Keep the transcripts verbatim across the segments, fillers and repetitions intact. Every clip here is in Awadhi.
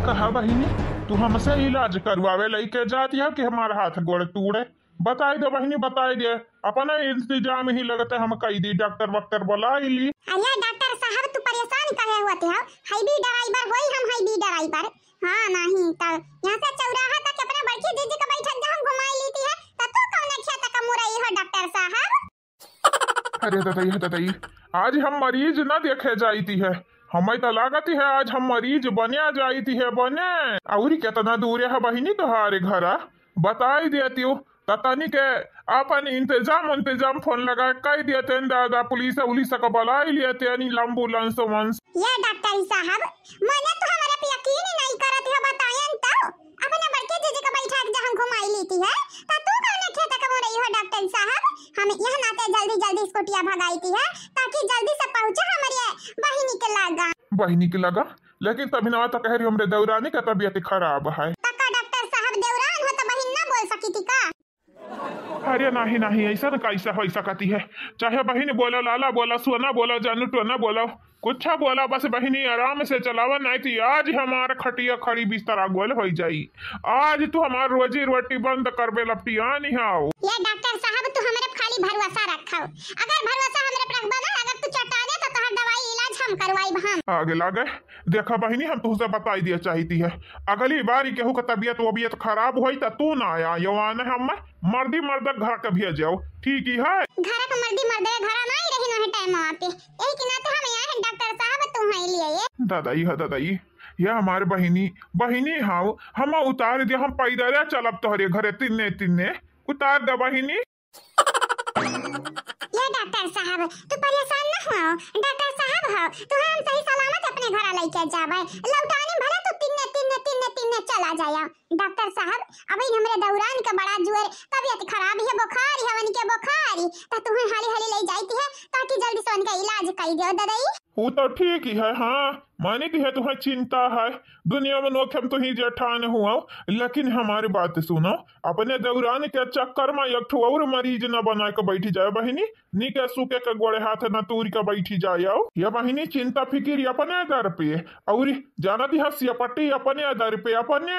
कहा बहिनी, तू हमसे इलाज करवावे लइके जाती है कि हमार हाथ गोड़ तूड़े? बताई दे बहिनी, बताई दे। अपना इंतजाम ही लगते हम कई दी, डॉक्टर वॉक्टर बुलाई ली। अरे डॉक्टर साहब, तू परेशान काहे होत हो? हाईवी ड्राइवर होई हम, हाईवी ड्राइवर। हाँ, नहीं तो यहाँ से चौराहा तक अपना बड़की जीजी का बैठक जहाँ घुमाई लीती है, तो तू कौन खेत का मुरई हो डॉक्टर साहब? अरे ददई, हे ददई, आज हम मरीज न देखे जाइती है, हमें तो लागत है आज हम मरीज बने जाइती है बने। अउरी केतना दूर है बहिनी तोहारे घरा, बताई देती हो, त तनी के अपन इंतजाम उंतजाम फोन लगा कई देते हैं दादा, पुलिस उलिस का बुलाई लेते हैं, एम्बुलेंस उम्बुलेंस। ये डॉक्टर साहब, मने तो हमारे पे यकीन ही नहीं करत हो, बतायन तो। अपने बड़के जीजी का बैठा के जहाँ घुमाई लेती है, त तू कौन खेत का मुरई हो डॉक्टर साहब? हम यह नाते जल्दी जल्दी स्कूटिया भगाई थी है, ताकि जल्दी से पहुँचे हमारे बहिनी के लगा। बहिनी के लगा? लेकिन तभी नवा तो कह रही हमरे देवरानी का तबीयत खराब है। त का डॉक्टर साहब देवरान हो तो बहिन ना बोल सकी थी का? अरे नहीं, नहीं, ऐसा न कैसा हो सकती है। चाहे बहिन बोलो, लाला बोलो, सोना बोलो, जानू टोना बोलो, कुछ बोला, बस बहिनी आराम से चलावा, नहीं तो आज हमार खटिया खड़ी बिस्तरा गोल हो जाई। आज तू हमार रोजी रोटी बंद करबे लपटियानी हाउ। ये डॉक्टर साहब, तू हमरे पे खाली भरोसा रखो। अगर भरोसा हमरे पे रखबा ना, अगर तू चटाने तो तोहर दवाई इलाज हम करवाइब हम। आगे लागे, देखा बहिनी, हम तुहसे बताई दिया चाहती है, अगली बार केहू का तबीयत वबीयत खराब होई त तू ना आया, यवान हम मर्दी मर्द घर के भेज जाओ, ठीक ही है। घर के मर्दी मर्द के घर ना ही रही ना टाइम वहाँ पे, यही के नाते हम यहाँ हैं डॉक्टर साहब, तू है लिए ये। दादाई है दादाई, ये हमारे बहिनी, बहिनी हाउ, हम उतार दे, हम पैदल चलब तोहरे घरे तिन्ने तिन्ने, उतार दे बहिनी। ये डॉक्टर साहब, तू परेशान ना हो, डॉक्टर साहब हो, तू हम सही सलामत अपने घर लेके जाबे, लौटाने भले तू तिन्ने तिन्ने तिन्ने तिन्ने चला जाया। डॉक्टर साहब, अबही हमरे दौरान के बड़ा जुअर तबीयत खराब है, बुखार है, उनके बुखार, त तुहन हाली हाली ले जाती है, ताकि जल्दी से उनका इलाज कर दो, ददई। वो तो ठीक ही है, हाँ, मानी दी है, तुम्हें चिंता है, दुनिया में नोखे में तुही जेठान हुआ, लेकिन हमारी बात सुनो, अपने दौरान के चक्कर में एक ठो और मरीज न बना के बैठी जाए बहिनी, निके सुके के गोड़े हाथ न तूर के बैठी जाए। ये बहिनी, चिंता फिकिर अपने दर पे, और जानती है, सियापट्टी अपने दर पे, अपने।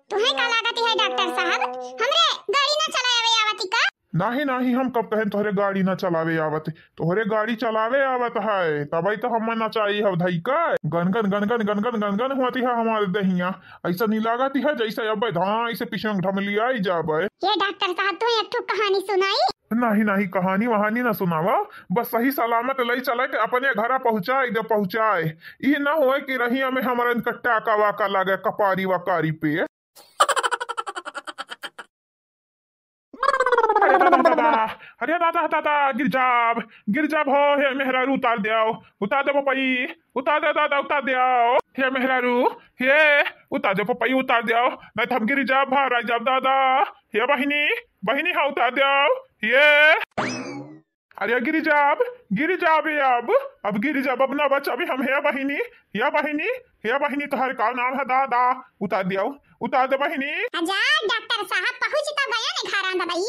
तुम्हें का लागत है डॉक्टर साहब, हमरे गाड़ी ना चलावे आवती का? नाही, नाही, हम कब कहेन तोहरे गाड़ी ना चलावे आवत? तोहरे गाड़ी चलावे आवत है, तबई तो हम नचाई हव धई का। गनगन, गनगन, गनगन, गनगन होती है हमारे दहिया। ऐसा नहीं लागत है जैसे अब धाई से पिछंग ढमलियाई जाबे। ये डॉक्टर साहब, तू एक ठो कहानी सुनाई। नाही, नाही, कहानी वहानी ना सुनावा, बस सही सलामत लई चला के अपने घरा पहुँचाई दे, पहुँचाए। ई ना होए कि रहिया में हमारे इनका टाका वाका लागे कपारी वकारी पे। अरे दादा, दादा, अरे दादा, दादा, गिर जाब, गिर जाब हो, हे मेहरारू, उतार द्याओ, उतार दे पपई, उतार दे दादा, उतार द्याओ, हे मेहरारू, हे, उतार दे पपई, उतार द्याओ, नहीं तो हम गिर जाब, भार आई जाब दादा, हे बहिनी, बहिनी, हाँ, उतार द्याओ, हे। अरे गिरी जाब, गिरी जाब, ये अब, अब गिरी जाब, अब ना बचाबी हम, हे बहिनी, हे बहिनी, हे बहिनी, तोहर का नाम है दादा? उतार दियाओ, उतार दे बहिनी। अच्छा, डॉक्टर साहब पहुँच तो गया ने घरा दवाई,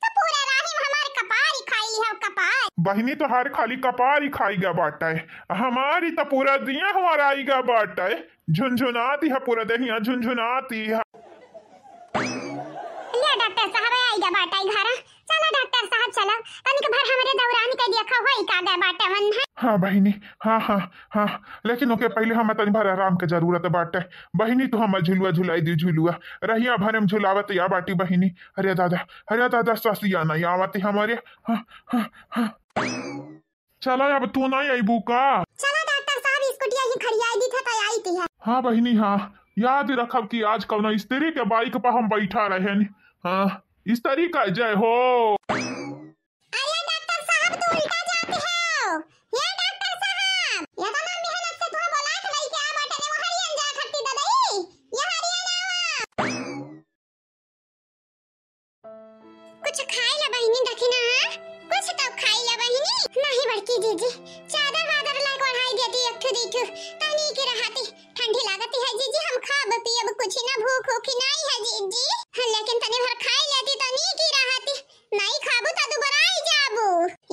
तो पूरा राही में हमार कपार ही खाई लिया, कपार। बहिनी, तोहार खाली कपार ही खाई गया बाटे, हमारी तो पूरा दिया हमारा आई गया बाटे। झुनझुनाती है पूरा देहिया, झुनझुनाती है। ले डॉक्टर साहब, आई गया बाटा ई घरा। चला डॉक्टर साहब, चला, तनिक भर हमरे दौरान के देखा होई का गए बाटे मन है। हाँ बहिनी, हाँ, हाँ, हाँ, लेकिन ओके पहले हम तनी भर आराम के जरूरत बाटे। बहिनी, तू हमार झुलुआ झुलाई दी, झुलुआ। रहिया भरे में झुलावत या बाटी बहिनी। अरे दादा, अरे दादा, ससिया नहीं आवत हमारे। हाँ, हाँ, हाँ। चला, अब तू नहीं अइबू का? चला डॉक्टर साहब, स्कूटिया ही खड़ियाई दी था, तैयारी की है। हाँ बहिनी, हाँ, याद रखब कि आज कौनो स्त्री के बाइक पर हम बैठा रहेन। हाँ, स्त्री का जय हो। अरे डॉक्टर साहब, तू उल्टा जाते हो। ये डॉक्टर साहब, ये तो ना मेहनत से तू बोला के लेके आ बाटे ने, वहाँ ही अंजा खट्टी दे दई। ये हरियाणा कुछ खाई ला बहिनी, देखी ना, कुछ तो खाई ला बहिनी। नहीं बड़की जीजी, चादर वादर ला के ओढ़ाई देती, एक ठो दी ठो, तनी की रहती, ठंडी लागती है जीजी, हम खाब पियब कुछ ना, भूख उख नहीं है जीजी। हाँ, लेकिन तनी भर खाई लेती, तनी की रहती, नहीं खाबू तो दुबराई जाबू।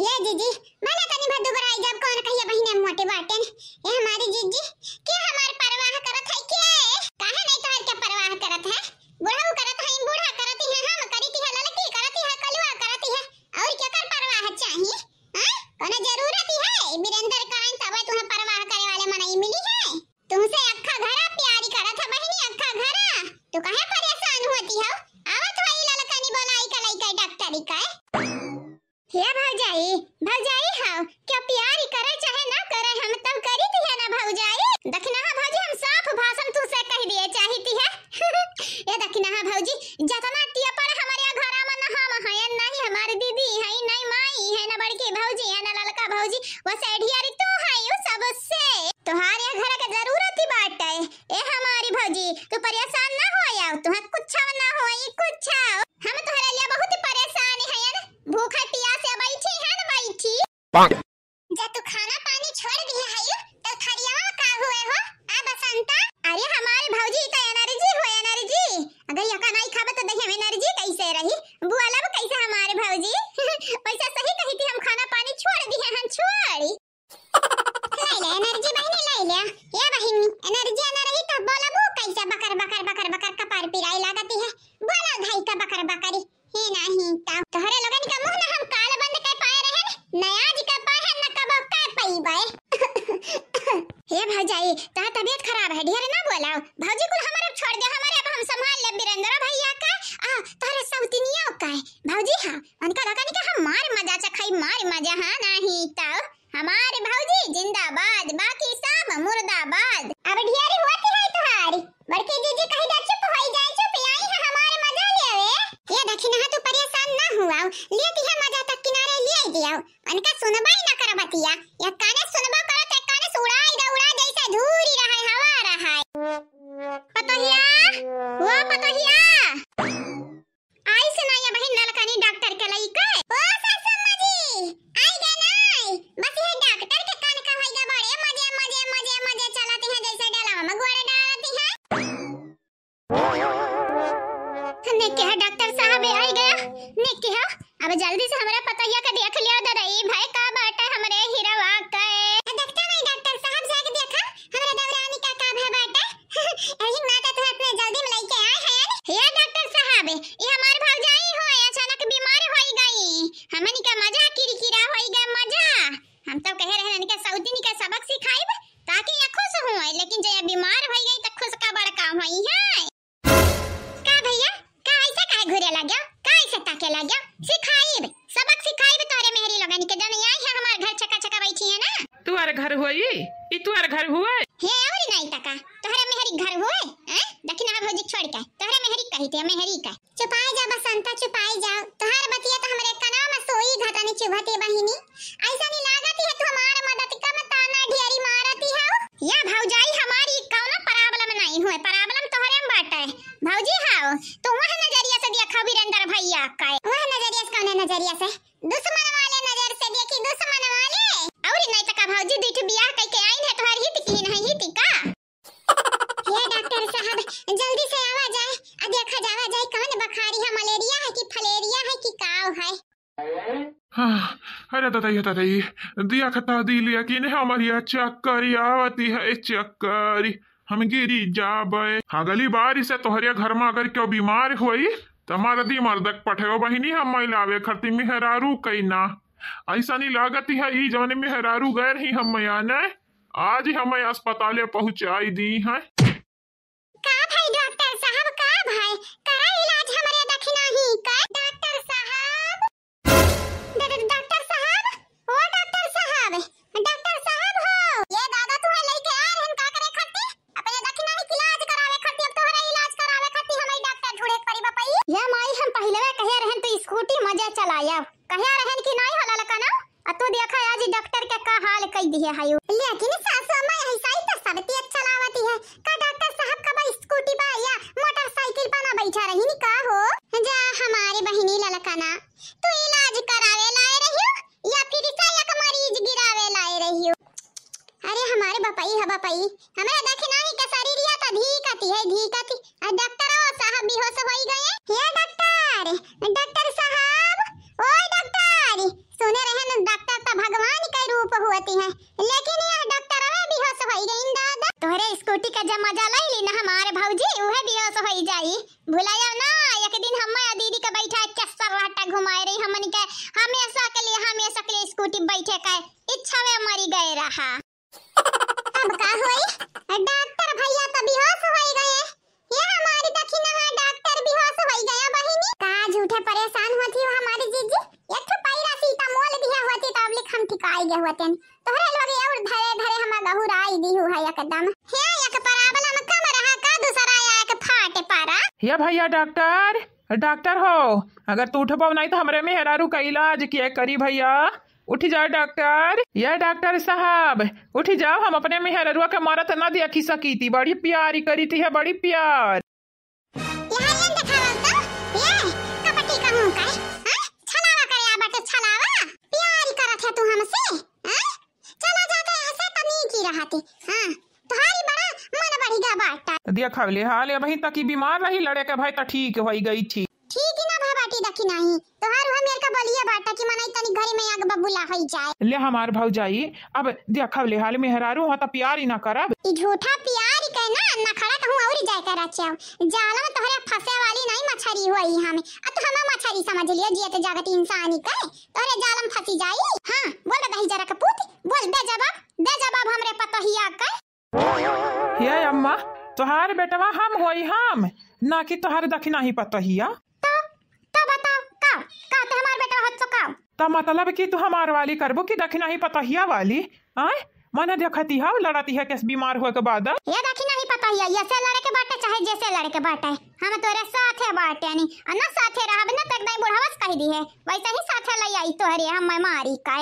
ये जीजी, भले तनी भर दुबराई जाब, कौन कहिया बहिने मोटे बाटेन। ये हमारी जीजी, के हमार परवाह करत है के? परेशान ना होया, तुहे कुछ ना होई, कुछ। हम तोहरे लिए बहुत परेशान हयन, भूखे पियासे बैठी हन, बैठी। जब तू खाना पानी छोड़ दिहे हयू, तो थरियावा का हुए हो, आ बसंता? अरे हमारे भौजी, ई तो energy हो, energy। अगर यका नहीं खाबे तो दहिया में energy कैसे रही? बोलब कैसे हमारे भौजी? वैसा सही कही थी, हम खाना पानी छोड़ दिहे हन, छोड़ी। ले ले energy बहिनी, ले ले। ए बहिनी, energy ना रही तो बोलबू कैसे? बकर, बकर, बकर, बकर कपार पिराए लागती है। बोलो धाई का बकर बकरी। हे नाही ता। तोहरे लोगन का मुंह ना हम काल बंद कर पाए रहन, न आज कर पाए हैं, न कबो कर पईबे। हे भौजाई, तोहार तबीयत खराब है, ढेर ना बोलाओ। भौजी कुल हमारे अब छोड़ दे, हमारे अब हम संभाल ले बिरेंद्र भैया का, आ, तोहरे सौतिनिया का है। भौजी हाँ, उनका रखनी का हम मार मजा चखाई, मार मजा, हाँ नाही तो। हमारे भौजी जिंदाबाद, बाकी सब मुर्दाबाद। अब ढेर हुआ की है तुम्हारी, बड़की जीजी कही जा चुप होई जाए, चुप आई है हमारे मजा लेवे। ये दखिनहा तू परेशान ना हुआ, लेती है मजा तक किनारे ले दिया। उनका सुनबा ही ना कर बतिया, या काने सुनबा करो ते काने से उड़ाई दे, उड़ा जैसे धूरी रहे, हवा रहे। पतोहिया, वो पतोहिया। आई सुनाइए बहिन नलकनी डॉक्टर के लइके। ओ सासू अम्मा जी, आई गए ना? बस ये डॉक्टर के कान का होई गए, बड़े मजे, मजे, मजे, मजे चलती हैं, जैसे डलवा में गोड़ डालती हैं। हमने कहा डॉक्टर साहब आई गया, ने कहा अब जल्दी से हमरा पतोहिया के देख लिया दरई भाई का बाटे हमरे हिरवा के। देखता नहीं डॉक्टर साहब जाके देखा हमरा देवरानी का का भा बाटे। यही माता तू इतने जल्दी में लइके आए हैं। हे डॉक्टर साहब, ये हमार भौजाई हो, अचानक बीमार होई गई। हमनी का मजा किरकिरा होई गए, मजा। हम तो कहे रहे इनके सौतिन के सबक सिखाइब ताकि ये खुश हुए, लेकिन जब ये बीमार होई गई तो खुश का बड़ काम होई है। का भैया, का ऐसे काहे घूरे लाग्यो? का ऐसे ताके लाग्यो? सिखाइब, सबक सिखाइब तोरे मेहरी लोगन के, जौन आई है हमार घर चका चका बैठी है ना। तुहार घर होई? ई तुहार घर हुए? हे, और नहीं तका, तोहरे मेहरी घर हुए? हैं? दखिनहा भौजी छोड़ के, तोहरे मेहरी कही थे, मेहरी का। चुपाई जा बसंता, चुपाई जा, तोहार बतिया तो हमरे कना में सोई घाटा नहीं चुभती बहिनी। ऐसा नहीं लागती है तू हमार मदद कम ताना ढेरी मारती है। या भौजाई हमारी कौनो problem नहीं हुए, problem तोहरे में बाटे। भौजी हाओ, तो वह नजरिया से देखा वीरेंद्र भैया का। वह नजरिया से, कौने नजरिया से? दुश्मन वाले नजर से देखी, दुश्मन वाले। और नहीं तो का भौजी, दीठ बियाह कई के आइन है, तोहर हित की नहीं हित का? हे डॉक्टर साहब, जल्दी से आवा जाए, आ देखा जावा जाए कौन बुखारी है, मलेरिया है कि फलेरिया है कि काव है? हाँ, अरे दादा, ये दादा, ये दिया खता दी लिया कि नहीं हमारी, या चक्कर आवती है, चक्कर। हम गिरी जाबे। अगली बार इसे तोहरे घर में अगर क्यों बीमार होई, तो मर्दी मर्दक पठेओ बहिनी, हम लावे खरती मेहरारू कई ना। ऐसा नहीं लागत है, ई जौन मेहरारू गए रही हम आने, आज ही हमें अस्पताले पहुँचाई दी हैं। का भाई डॉक्टर साहब, का भाई? करा इलाज हमरे दखिनही का। डॉक्टर साहब, ड-, ड-, डॉक्टर साहब, ओ डॉक्टर साहब, डॉक्टर साहब हो। ये दादा तुहे लइके आ रहन का करे खरती? अपने दखिनही के इलाज करावे खरती, अब तोहरे इलाज करावे खरती हमें डॉक्टर ढूंढे के पड़ी बपई। ये माई हम पहिले कहे रहन तू स्कूटी मजे चलाया, कहे रहन कि नहीं होला लकना? आ तू देखा आज डॉक्टर के का हाल कई दिहे हायो। लेकिन सासू अम्मा ऐसा ही तो सब तेज चलावती है। का डॉक्टर साहब का बा स्कूटी बा या मोटरसाइकिल पर ना बैठा रही नी का हो? जा हमारे बहिनी ललकना, तू इलाज करावे लाए रहियो या फिर से एक मरीज गिरावे लाए रहियो? अरे हमारे बपई ह बपई, हमरा दखिनही के शरीरिया त धीकती है, धीकती। आ डॉक्टरो साहब बेहोश होई गए। हे डॉक्टर, डॉक्टर साहब, ओ डॉक्टर, सुने रहन डॉक्टर त भगवान के रूप होती है, लेकिन यह डॉक्टरवे बेहोश होई गई दादा। तोहरे स्कूटी का जब मजा लई ली ना हमारे भौजी, उहे बेहोश होई जाई। भुलाया ना, एक दिन हम आ दीदी का बैठा के सर्राटा घुमाए रही हमन के, हमेशा के लिए, हमेशा के लिए स्कूटी बैठे का इच्छा में मरी गए रहा। अब का होई? डॉक्टर भैया तो बेहोश होई गए। ये हमारी दखिनहा डॉक्टर बेहोश होई गया बहिनी। का झूठे परेशान होती हो हमारी जीजी? एक ठो पैरासिटामोल दिया होती तो अब लिख हम ठिकाई गए होते। तोहरे लोग और धरे धरे हम गहुराई दी है एकदम। हे एक problem कम रहा का दूसरा या एक फाटे पारा। हे भैया डॉक्टर, डॉक्टर हो, अगर तू उठबो नहीं तो हमरे मेहरारू का इलाज के करी भैया। उठी जाओ डॉक्टर, ये डॉक्टर साहब, उठी जाओ, हम अपने मेहररुआ के मरत ना देखी सकीती, बड़ी प्यारी करीती है, बड़ी प्यार। यहाँ ये देखावा तो, ये कपटी कहूँ का, हाँ? छलावा करे आ बाटे, छलावा, प्यारी करत है तू हमसे, हाँ? चला जाते ऐसे तनी की रहती, हाँ? तोहारी बड़ा मन बढ़ी गा बाटा। देखा ले हाल, अबहीं तक ई बीमार रही, लड़े के भाई त ठीक होई गई थी। ठीक ही ना भा बाटी दखिनही, तोहार उहे मेर का बोलिए बाटा कि मनई तनी घरे में आग बबूला होई जाए। ले हमार भौजाई, अब देखा ले हाल मेहरारू हुआ त प्यार ही ना करब। ई झूठा प्यार के ना नखड़ा कहूँ और जाए के रचाओ। जाल में तोहरे फंसे वाली नहीं मछरी हुई हमें, आ तू हमें मछरी समझ लियो, जियत जागत इंसानी के तोहरे जाल में फंसी जाई। हाँ, बोल बे दही जरा के पूत, बोल दे जवाब, दे जवाब हमरे पतोहिया के। हे अम्मा, तोहार बेटवा हम होई हम, ना कि तोहार दखिनही पतोहिया। तो, तो बताओ, का? का ते हमार बेटवा होत सो का? त मतलब कि तू हमार वाली करबो कि दखिनही पतोहिया वाली? आय? मने देखती हव, लड़ती है केस बीमार हुए के बाद। ये दखिनही पतोहिया, ये से लड़े के बाटे, चाहे जैसे लड़े के बाटे, हम तोरे साथे बाटे नी, आ ना साथे रहब ना, तो एकदम बुढ़ावस कह दी है, वैसे ही साथे ले आई तोहरे हम मारी का।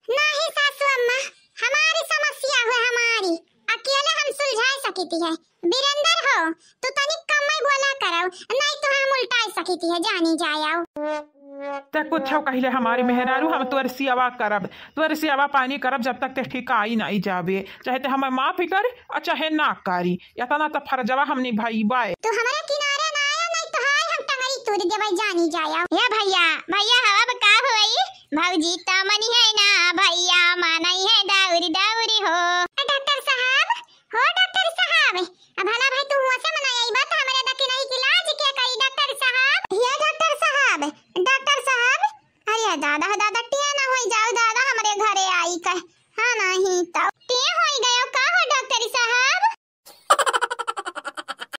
नाही सासू अम्मा, हमारी समस्या हुए हमारी, अकेले हम सुलझाए सकिती है। बीरेंदर हो, तू तनी कम ही बोला करव, नहीं तो हम उल्टाए सकिती है, जानी जायव। ते कुछ कहले हमारी मेहरारू, हम तोर सियावा करब, तोर सियावा पानी करब, जब तक ते ठिकाई नहीं जाबे, चाहे ते हमें माफ ही कर और चाहे ना करी, इतना तो फर्जवा हम निभाई बाय। तू हमारे किनारे ना आया, नहीं तो हाय हम टंगरी तूर देबे, जानी जायव। ए भैया, भैया हो, अब का होई? भौजी त